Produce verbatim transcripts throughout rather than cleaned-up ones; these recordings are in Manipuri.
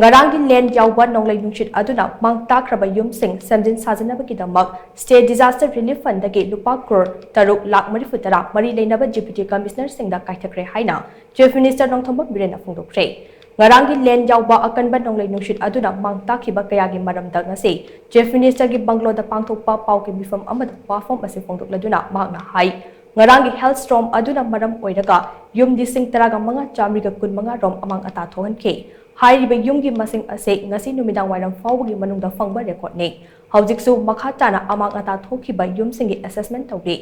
ꯉꯔꯥꯡꯒꯤ ꯂꯦꯟ ꯌꯥꯎꯕ ꯅꯣꯡꯂꯩ ꯅꯨꯡꯁꯤꯠ ꯑꯗꯨꯅ ꯃꯥꯡ ꯇꯥꯛꯈ꯭ꯔꯕ ꯌꯨꯝꯁꯤꯡ ꯁꯦꯝꯖꯤꯟ ꯁꯥꯖꯤꯟꯅꯕꯒꯤꯗꯃꯛ State Disaster Relief Fund ꯗꯒꯤ ꯂꯨꯄꯥ ꯀ꯭ꯔꯣꯔ ꯇꯔꯨꯛ ꯂꯥꯈ ꯃꯔꯤꯐꯨ ꯇꯔꯥ ꯃꯔꯤ ꯂꯩꯅꯕ Deputy Commissioner ꯁꯤꯡꯗ ꯀꯥꯏꯊꯈ꯭ꯔꯦ ꯍꯥꯏꯅ Chief Minister ꯅꯣꯡꯊꯣꯝꯕꯝ ꯕꯤꯔꯦꯟꯅ ꯐꯣꯡꯗꯣꯛꯈ꯭ꯔꯦ꯫ ꯉꯔꯥꯡꯒꯤ ꯂꯦꯟ ꯌꯥꯎꯕ ꯑꯀꯟꯕ ꯅꯣꯡꯂꯩ ꯅꯨꯡꯁꯤꯠ ꯑꯗꯨꯅ ꯃꯥꯡ ꯇꯥꯛꯈꯤꯕ ꯀꯌꯥꯒꯤ ꯃꯔꯝꯗ ꯉꯁꯤ Chief Minister ꯒꯤ ꯕꯪꯒ꯭ꯂꯣꯗ ꯄꯥꯡꯊꯣꯛꯄ ꯄꯥꯎꯒꯤ ꯃꯤꯐꯝ ꯑꯃꯗ ꯋꯥꯐꯝ ꯑꯁꯤ ꯐꯣꯡꯗꯣꯛꯂꯗꯨꯅ ꯃꯍꯥꯛꯅ ꯍꯥꯏ, ꯉꯔꯥꯡꯒꯤ hail storm ꯑꯗꯨꯅ ꯃꯔꯝ ꯑꯣꯏꯔꯒ ꯌꯨꯝ ꯂꯤꯁꯤꯡ ꯇꯔꯥꯒ ꯃꯉꯥ ꯆꯥꯃꯔꯤꯒ ꯀꯨꯟ ꯃꯉꯥ ꯔꯣꯝ ꯑꯃꯥꯡ ꯑꯇꯥ ꯊꯣꯛꯍꯟꯈꯤ꯫ ꯍꯥꯏꯔꯤꯕ ꯌꯨꯝꯒꯤ ꯃꯁꯤꯡ ꯑꯁꯤ ꯉꯁꯤ ꯅꯨꯃꯤꯗꯥꯡ ꯋꯥꯏꯔꯝ ꯐꯥꯎꯕꯒꯤ ꯃꯅꯨꯡꯗ ꯐꯪꯕ record ꯅꯤ꯫ ꯍꯧꯖꯤꯛꯁꯨ ꯃꯈꯥ ꯇꯥꯅ ꯑꯃꯥꯡ ꯑꯇꯥ ꯊꯣꯛꯈꯤꯕ ꯌꯨꯝꯁꯤꯡꯒꯤ assessment ꯇꯧꯔꯤ꯫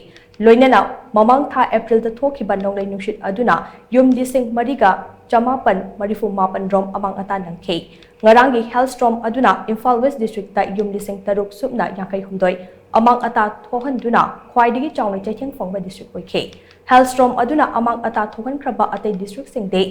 ꯂꯣꯏꯅꯅ ꯃꯃꯥꯡ ꯊꯥ April ꯗ ꯊꯣꯛꯈꯤꯕ ꯅꯣꯡꯂꯩ ꯅꯨꯡꯁꯤꯠ ꯑꯗꯨꯅ ꯌꯨꯝ ꯂꯤꯁꯤꯡ ꯃꯔꯤꯒ ꯆꯃꯥꯄꯟ ꯃꯔꯤꯐꯨ ꯃꯥꯄꯟ ꯔꯣꯝ ꯑꯃꯥꯡ ꯑꯇꯥ ꯅꯪꯈꯤ꯫ ꯉꯔꯥꯡꯒꯤ hail storm ꯑꯗꯨꯅ ꯏꯝꯐꯥꯜ West District ꯇ ꯌꯨꯝ ꯂꯤꯁꯤꯡ ꯇꯔꯨꯛ ꯁꯨꯞꯅ ꯌꯥꯡꯈꯩ ꯍꯨꯝꯗꯣꯏ ꯑꯃꯥꯡ ꯑꯇꯥ ꯊꯣꯛꯍꯟꯗꯨꯅ ꯈ꯭ꯋꯥꯏꯗꯒꯤ ꯆꯥꯎꯅ ꯆꯩꯊꯦꯡ ꯐꯪꯕ district ꯑꯣꯏꯈꯤ꯫ Hail storm ꯑꯗꯨꯅ ꯑꯃꯥꯡ ꯑꯇꯥ ꯊꯣꯛꯍꯟꯈ꯭ꯔꯕ ꯑꯇꯩ district ꯁꯤꯡꯗꯤ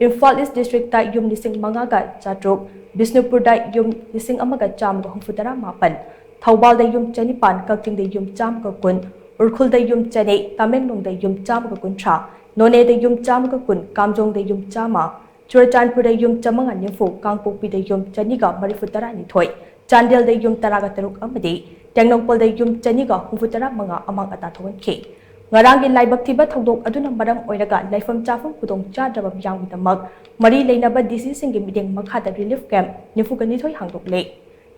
ꯏꯝꯐꯥꯜ East District ꯇ ꯌꯨꯝ ꯂꯤꯁꯤꯡ ꯃꯉꯥꯒ ꯆꯥꯇ꯭ꯔꯨꯛ, ꯕꯤꯁꯅꯨꯄꯨꯔꯗ ꯌꯨꯝ ꯂꯤꯁꯤꯡ ꯑꯃꯒ ꯆꯥꯝꯃꯒ ꯍꯨꯝꯐꯨꯇꯔꯥ ꯃꯥꯄꯟ, ꯊꯧꯕꯥꯜꯗ ꯌꯨꯝ ꯆꯅꯤꯄꯥꯟ, ꯀꯛꯆꯤꯡꯗ ꯌꯨꯝ ꯆꯥꯝꯃꯒ ꯀꯨꯟ, ꯎꯈ꯭ꯔꯨꯜꯗ ꯌꯨꯝ ꯆꯅꯤ, ꯇꯃꯦꯡꯂꯣꯡꯗ ꯌꯨꯝ ꯆꯥꯝꯃꯒ ꯀꯨꯟꯊ꯭ꯔꯥ, ꯅꯣꯅꯦꯗ ꯌꯨꯝ ꯆꯥꯝꯃꯒ ꯀꯨꯟ, ꯀꯥꯝꯖꯣꯡꯗ ꯌꯨꯝ ꯆꯥꯝꯃ, ꯆꯨꯔꯆꯥꯟꯄꯨꯔꯗ ꯌꯨꯝ ꯆꯥꯝꯃꯉꯥ ꯅꯤꯐꯨ, ꯀꯥꯡꯄꯣꯛꯄꯤꯗ ꯌꯨꯝ ꯆꯅꯤꯒ ꯃꯔꯤꯐꯨ ꯇꯔꯥꯅꯤꯊꯣꯏ, ꯆꯥꯟꯗꯦꯜꯗ ꯌꯨꯝ ꯇꯔꯥꯒ ꯇꯔꯨꯛ ꯑꯃꯗꯤ ꯇꯦꯡꯅꯧꯄꯜꯗ ꯌꯨꯝ ꯆꯅꯤꯒ ꯍꯨꯝꯐꯨꯇꯔꯥ ꯃꯉꯥ ꯑꯃꯥꯡ ꯑꯇꯥ ꯊꯣꯛꯍꯟꯈꯤ꯫ ꯉꯔꯥꯡꯒꯤ ꯂꯥꯏꯕꯛ ꯊꯤꯕ ꯊꯧꯗꯣꯛ ꯑꯗꯨꯅ ꯃꯔꯝ ꯑꯣꯏꯔꯒ ꯂꯩꯐꯝ ꯆꯥꯐꯝ ꯈꯨꯗꯣꯡ ꯆꯥꯗ꯭ꯔꯕ ꯃꯤꯌꯥꯝꯒꯤꯗꯃꯛ ꯃꯔꯤ ꯂꯩꯅꯕ D C ꯁꯤꯡꯒꯤ ꯃꯤꯠꯌꯦꯡ ꯃꯈꯥꯗ relief camp ꯅꯤꯐꯨꯒ ꯅꯤꯊꯣꯏ ꯍꯥꯡꯗꯣꯛꯂꯦ꯫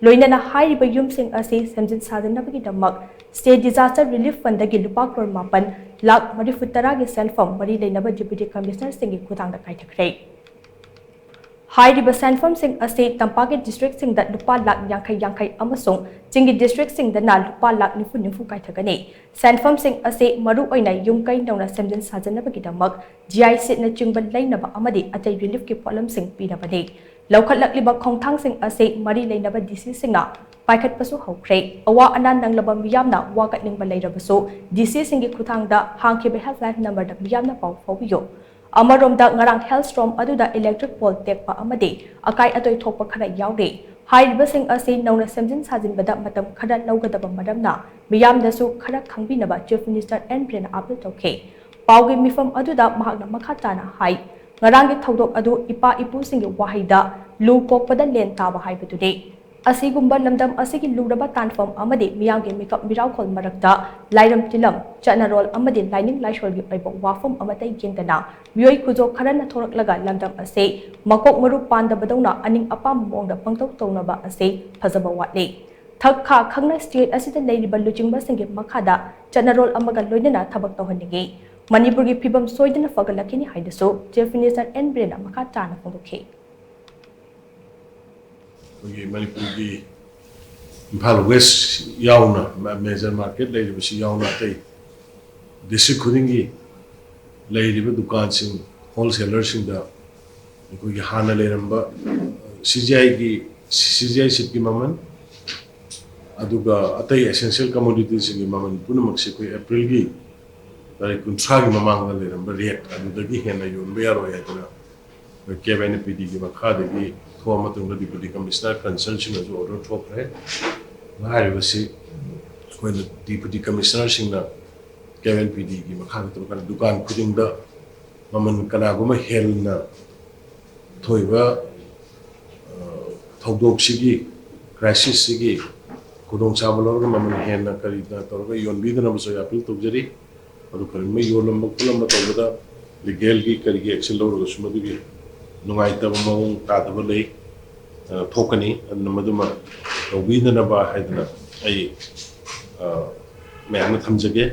ꯂꯣꯏꯅꯅ ꯍꯥꯏꯔꯤꯕ ꯌꯨꯝꯁꯤꯡ ꯑꯁꯤ ꯁꯦꯝꯖꯤꯟ ꯁꯥꯖꯤꯟꯅꯕꯒꯤꯗꯃꯛ State Disaster Relief Fund ꯗꯒꯤ ꯂꯨꯄꯥ ꯀ꯭ꯔꯣꯔ ꯃꯥꯄꯟ ꯂꯥꯈ ꯃꯔꯤꯐꯨ ꯇꯔꯥꯒꯤ ꯁꯦꯟꯐꯝ ꯃꯔꯤ ꯂꯩꯅꯕ Deputy Commissioner ꯁꯤꯡꯒꯤ ꯈꯨꯠꯊꯥꯡꯗ ꯀꯥꯏꯊꯈ꯭ꯔꯦ꯫ ꯍꯥꯏꯔꯤꯕ ꯁꯦꯟꯐꯝꯁꯤꯡ ꯑꯁꯤ ꯇꯝꯄꯥꯛꯀꯤ district ꯁꯤꯡꯗ ꯂꯨꯄꯥ ꯂꯥꯈ ꯌꯥꯡꯈꯩ ꯌꯥꯡꯈꯩ ꯑꯃꯁꯨꯡ ꯆꯤꯡꯒꯤ district ꯁꯤꯡꯗꯅ ꯂꯨꯄꯥ ꯂꯥꯈ ꯅꯤꯐꯨ ꯅꯤꯐꯨ ꯀꯥꯏꯊꯒꯅꯤ꯫ ꯁꯦꯟꯐꯝꯁꯤꯡ ꯑꯁꯤ ꯃꯔꯨꯑꯣꯏꯅ ꯌꯨꯝ ꯀꯩ ꯅꯧꯅ ꯁꯦꯝꯖꯤꯟ ꯁꯥꯖꯤꯟꯅꯕꯒꯤꯗꯃꯛ G I ꯁꯦꯠꯅꯆꯤꯡꯕ ꯂꯩꯅꯕ ꯑꯃꯗꯤ ꯑꯇꯩ relief ꯀꯤ ꯄꯣꯠꯂꯝꯁꯤꯡ ꯄꯤꯅꯕꯅꯤ꯫ ꯂꯧꯈꯠꯂꯛꯂꯤꯕ ꯈꯣꯡꯊꯥꯡꯁꯤꯡ ꯑꯁꯤ ꯃꯔꯤ ꯂꯩꯅꯕ D C ꯁꯤꯡꯅ ꯄꯥꯏꯈꯠꯄꯁꯨ ꯍꯧꯈ꯭ꯔꯦ꯫ ꯑꯋꯥ ꯑꯅꯥ ꯅꯪꯂꯕ ꯃꯤꯌꯥꯝꯅ ꯋꯥꯀꯠꯅꯤꯡꯕ ꯂꯩꯔꯕꯁꯨ D C ꯁꯤꯡꯒꯤ ꯈꯨꯠꯊꯥꯡꯗ ꯍꯥꯡꯈꯤꯕ helpline number ꯗ ꯃꯤꯌꯥꯝꯅ ꯄꯥꯎ ꯐꯥꯎꯕꯤꯌꯨ꯫ ꯑꯃꯔꯣꯝꯗ ꯉꯔꯥꯡ hail storm ꯑꯗꯨꯗ electric pole ꯇꯦꯛꯄ ꯑꯃꯗꯤ ꯑꯀꯥꯏ ꯑꯇꯣꯏ ꯊꯣꯛꯄ ꯈꯔ ꯌꯥꯎꯔꯤ꯫ ꯍꯥꯏꯔꯤꯕꯁꯤꯡ ꯑꯁꯤ ꯅꯧꯅ ꯁꯦꯝꯖꯤꯟ ꯁꯥꯖꯤꯟꯕꯗ ꯃꯇꯝ ꯈꯔ ꯂꯧꯒꯗꯕ ꯃꯔꯝꯅ ꯃꯤꯌꯥꯝꯗꯁꯨ ꯈꯔ ꯈꯪꯕꯤꯅꯕ Chief Minister N ꯕꯤꯔꯦꯟꯅ appeal ꯇꯧꯈꯤ꯫ ꯄꯥꯎꯒꯤ ꯃꯤꯐꯝ ꯑꯗꯨꯗ ꯃꯍꯥꯛꯅ ꯃꯈꯥ ꯇꯥꯅ ꯍꯥꯏ, ꯉꯔꯥꯡꯒꯤ ꯊꯧꯗꯣꯛ ꯑꯗꯨ ꯏꯄꯥ ꯏꯄꯨꯁꯤꯡꯒꯤ ꯋꯥꯍꯩꯗ ꯂꯨ ꯀꯣꯛꯄꯗ ꯂꯦꯟ ꯇꯥꯕ ꯍꯥꯏꯕꯗꯨꯅꯤ꯫ ꯑꯁꯤꯒꯨꯝꯕ ꯂꯝꯗꯝ ꯑꯁꯤꯒꯤ ꯂꯨꯔꯕ ꯇꯥꯟꯐꯝ ꯑꯃꯗꯤ ꯃꯤꯌꯥꯝꯒꯤ ꯃꯤꯀꯞ ꯃꯤꯔꯥꯎꯈꯣꯜ ꯃꯔꯛꯇ ꯂꯥꯏꯔꯝ ꯇꯤꯂꯝ, ꯆꯠꯅꯔꯣꯜ ꯑꯃꯗꯤ ꯂꯥꯏꯅꯤꯡ ꯂꯥꯏꯁꯣꯜꯒꯤ ꯑꯣꯏꯕ ꯋꯥꯐꯝ ꯑꯃꯠꯇ ꯌꯦꯡꯗꯅ ꯃꯤꯑꯣꯏ ꯈꯨꯖꯣ ꯈꯔꯅ ꯊꯣꯔꯛꯂꯒ ꯂꯝꯗꯝ ꯑꯁꯤ ꯃꯀꯣꯛ ꯃꯔꯨ ꯄꯥꯟꯗꯕꯗꯧꯅ ꯑꯅꯤꯡ ꯑꯄꯥꯝꯕ ꯃꯑꯣꯡꯗ ꯄꯪꯇꯧ ꯇꯧꯅꯕ ꯑꯁꯤ ꯐꯖꯕ ꯋꯥꯠꯂꯤ꯫ ꯊꯛ ꯈꯥ ꯈꯪꯅ ꯁ꯭ꯇꯦꯠ ꯑꯁꯤꯗ ꯂꯩꯔꯤꯕ ꯂꯨꯆꯤꯡꯕꯁꯤꯡꯒꯤ ꯃꯈꯥꯗ ꯆꯠꯅꯔꯣꯜ ꯑꯃꯒ ꯂꯣꯏꯅꯅ ꯊꯕꯛ ꯇꯧꯍꯟꯅꯤꯡꯏ꯫ ꯃꯅꯤꯄꯨꯔꯒꯤ ꯐꯤꯕꯝ ꯁꯣꯏꯗꯅ ꯐꯒꯠꯂꯛꯈꯤꯅꯤ ꯍꯥꯏꯅꯁꯨ ꯆꯤꯐ ꯃꯤꯅꯤꯁꯇꯔ ꯑꯦꯟ ꯕꯤꯔꯦꯟꯅ ꯃꯈꯥ ꯇꯥꯅ ꯐꯣꯡꯗꯣꯛꯈꯤ꯫ ꯑꯩꯈꯣꯏꯒꯤ ꯃꯅꯤꯄꯨꯔꯒꯤ ꯏꯝꯐꯥꯜ ꯋꯦꯁ ꯌꯥꯎꯅ, ꯃꯦꯖꯔ ꯃꯥꯔꯀꯦꯠ ꯂꯩꯔꯤꯕꯁꯤ ꯌꯥꯎꯅ ꯑꯇꯩ ꯗꯤꯁꯇ꯭ꯔꯤꯛ ꯈꯨꯗꯤꯡꯒꯤ ꯂꯩꯔꯤꯕ ꯗꯨꯀꯥꯟꯁꯤꯡ, ꯍꯣꯜꯁꯦꯂꯔꯁꯤꯡꯗ ꯑꯩꯈꯣꯏꯒꯤ ꯍꯥꯟꯅ ꯂꯩꯔꯝꯕ ꯁꯤ ꯖꯤ ꯑꯥꯏꯒꯤ, ꯁꯤ ꯖꯤ ꯑꯥꯏ ꯁꯤꯠꯀꯤ ꯃꯃꯜ, ꯑꯗꯨꯒ ꯑꯇꯩ ꯑꯦꯁꯦꯟꯁꯤꯌꯦꯜ ꯀꯃꯣꯗꯤꯇꯤꯁꯤꯡꯒꯤ ꯃꯃꯜ ꯄꯨꯝꯅꯃꯛꯁꯤ ꯑꯩꯈꯣꯏ ꯑꯦꯄ꯭ꯔꯤꯜꯒꯤ ꯇꯥꯔꯤꯛ ꯀꯨꯟꯊ꯭ꯔꯥꯒꯤ ꯃꯃꯥꯡꯗ ꯂꯩꯔꯝꯕ ꯔꯦꯠ ꯑꯗꯨꯗꯒꯤ ꯍꯦꯟꯅ ꯌꯣꯟꯕ ꯌꯥꯔꯣꯏ ꯍꯥꯏꯗꯅ ꯑꯩꯈꯣꯏ ꯀꯦꯞ ꯑꯦꯟ ꯄꯤ ꯗꯤꯒꯤ ꯃꯈꯥꯗꯒꯤ ꯊꯣꯛꯑ ꯃꯇꯨꯡꯗ ꯗꯤꯄꯨꯇꯤ ꯀꯃꯤꯁꯅꯔ ꯀꯟꯁꯔꯟꯁꯤꯡꯅꯁꯨ ꯑꯣꯔꯗꯔ ꯊꯣꯛꯈ꯭ꯔꯦ꯫ ꯍꯥꯏꯔꯤꯕꯁꯤ ꯑꯩꯈꯣꯏꯅ ꯗꯤꯄꯨꯇꯤ ꯀꯃꯤꯁꯅꯔꯁꯤꯡꯅ ꯀꯦꯞ ꯑꯦꯟ ꯄꯤ ꯗꯤꯒꯤ ꯃꯈꯥꯗ ꯇꯧꯔꯀꯥꯟꯗ ꯗꯨꯀꯥꯟ ꯈꯨꯗꯤꯡꯗ ꯃꯃꯜ ꯀꯅꯥꯒꯨꯝꯕ ꯍꯦꯟꯅ ꯊꯣꯛꯏꯕ, ꯑ, ꯊꯧꯗꯣꯛꯁꯤꯒꯤ, ꯀ꯭ꯔꯥꯏꯁꯤꯁꯁꯤꯒꯤ ꯈꯨꯗꯣꯡꯆꯥꯕ ꯂꯧꯔꯒ ꯃꯃꯜ ꯍꯦꯟꯅ ꯀꯔꯤꯅ ꯇꯧꯔꯒ ꯌꯣꯟꯕꯤꯗꯅꯕꯁꯨ ꯑꯩ ꯑꯄꯤꯜ ꯇꯧꯖꯔꯤ꯫ ꯑꯗꯨ ꯀꯔꯤꯒꯨꯝꯕ ꯌꯣꯜꯂꯝꯕ ꯈꯣꯠꯂꯝꯕ ꯇꯧꯕꯗ ꯂꯤꯒꯦꯜꯒꯤ ꯀꯔꯤꯒꯤ ꯑꯦꯛꯁꯟ ꯂꯧꯔꯒꯁꯨ ꯃꯗꯨꯒꯤ ꯅꯨꯡꯉꯥꯏꯇꯕ ꯃꯑꯣꯡ ꯇꯥꯗꯕ ꯂꯩ, ꯑ, ꯊꯣꯛꯀꯅꯤ꯫ ꯑꯗꯨꯅ ꯃꯗꯨꯃ ꯇꯧꯕꯤꯗꯅꯕ ꯍꯥꯏꯗꯅ ꯑꯩ, ꯑ, ꯃꯌꯥꯝꯅ ꯊꯝꯖꯒꯦ꯫